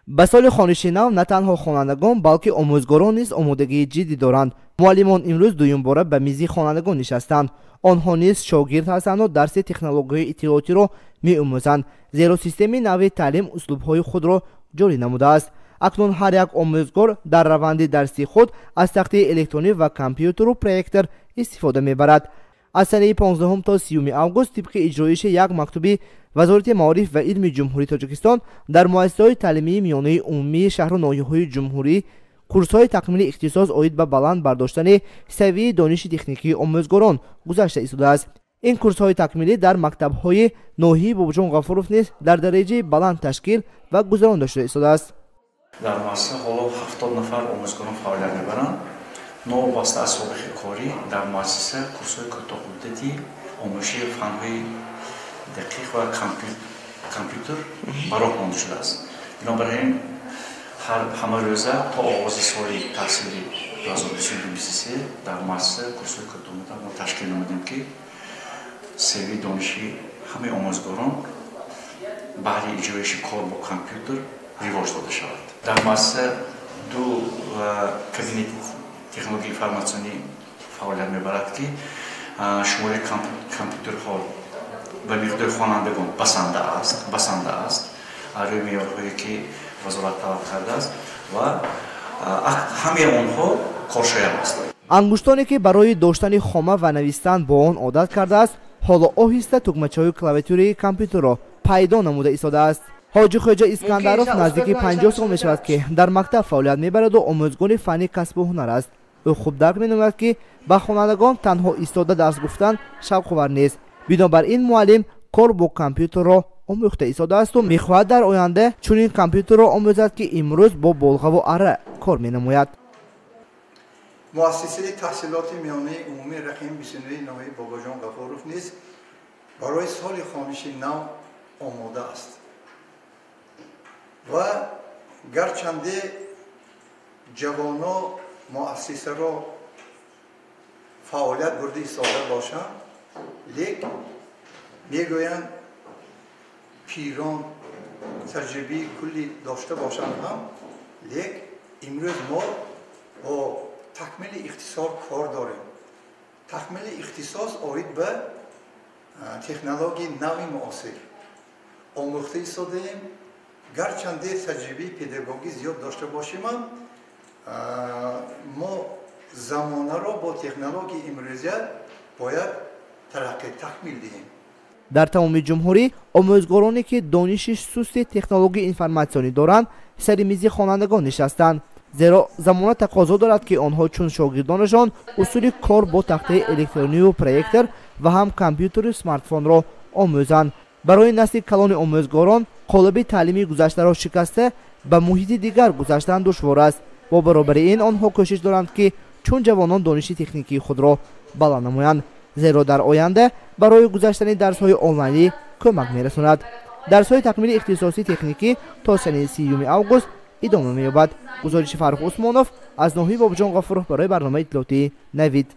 Ба соли хониши нав на танҳо хонандагон, балки омӯзгорон низ омодагии ҷиддӣ доранд. Муаллимон имрӯз дуюмбора ба мизи хонандагон нишастанд. Онҳо низ шогирд ҳастанду дарси технологияи иттилоотиро меомӯзанд, зеро системаи нави таълим услубҳои худро ҷорӣ намудааст. Акнун ҳар як омӯзгор дар раванди дарсии худ аз тахтаи электронӣ ва компютеру проектор истифода мебарад. Аз санаи 15 то 30 август тибқи иҷроиши як мактуби Вазорати маориф ва илми Ҷумҳурии Тоҷикистон дар муассисаҳои таълимии миёнаи умумии шаҳру ноҳияҳои ҷумҳурӣ курсҳои такмили ихтисос оид ба баланд бардоштани савияи дониши техникии омӯзгорон гузашта истодааст. Ин курсҳои такмилӣ дар мактабҳои ноҳияи Бобоҷон Ғафуров низ дар дараҷаи баланд ташкил ва гузаронда шуда истодааст. Дар муассиса ҳоло 70 нафар омӯзгорон фаъолият мебаранд. Новобаста аз собиқи корӣ дар муассиса курсҳои кӯтоҳмуддати омӯзиши фанҳои дақиқ ва компютер ба роҳ монда шудааст. Бинобар ин ҳамарӯза то оғози соли таҳсили 2023 дар муассиса курсҳои кӯтоҳмуддат мо ташкил намудем, ки савияи дониши ҳамаи омӯзгорон баҳри иҷроиши кор бо компютер ривоҷ дода шавад. Дар муассиса ду кабинети технологияи информатсионӣ фаъолият мебарад, ки шумораи компютерҳо ба миқдори хонандагон басанда аст аз рӯи меъёрҳое, ки вазорат талаб кардааст, ва ҳамаи онҳо коршоям ҳастанд. Ангуштоне, ки барои доштани хома ва навистан бо он одат кардааст, ҳоло оҳиста тугмачаҳои клавиатураи компютерро пайдо намуда истодааст. Ҳоҷи Хоҷа Искандаров наздики 50 сол мешавад, ки дар мактаб фаъолият мебараду омӯзгори фанни касбу ҳунар аст. Ӯ хуб дарк менамояд, ки ба хонандагон танҳо истода дарс гуфтан шавқовар нест. Бинобар ин муаллим кор бо компютерро омӯхта истодаасту мехоҳад дар оянда чунин компютерро омӯзад, ки имрӯз бо болғаву арра кор менамояд. Муассисаи таҳсилоти миёнаи умумии рақами 29 ноҳияи Бобоҷон Ғафуров низ барои соли хониши нав омода аст ва гарчанде ҷавоно муассисаро фаъолият бурда истода бошанд, лек мегӯянд, пирон таҷрибаи куллӣ дошта бошанд ҳам, лек имрӯз мо бо такмили ихтисос кор дорем. Такмили ихтисос оид ба технологияи нави муосир омӯхта истодаем. Гарчанде таҷрибаи педагогӣ зиёд дошта бошимам, мо замонаро бо технологияи имрӯзия бояд тараққӣ такмил диҳем. Дар тамоми ҷумҳурӣ омӯзгороне, ки дониши сусти технологияи информатсионӣ доранд, сари мизи хонандагон нишастанд, зеро замона тақозо дорад, ки онҳо чун шогирдонашон усули кор бо тахтаи электронию проектор ва ҳам компютеру смартфонро омӯзанд. Барои насли калони омӯзгорон қолаби таълимии гузаштаро шикаста ба муҳити дигар гузаштан душвор аст. Бо баробари ин онҳо кӯшиш доранд, ки чун ҷавонон дониши техникии худро баланд намоянд, зеро дар оянда барои гузаштани дарсҳои онлайнӣ кӯмак мерасонад. Дарсҳои такмили ихтисосии техникӣ то санаи 30 август идома меёбад. Гузориши Фаррух Усмонов аз ноҳияи Бобоҷон Ғафуров барои барномаи иттилоотии «Навид».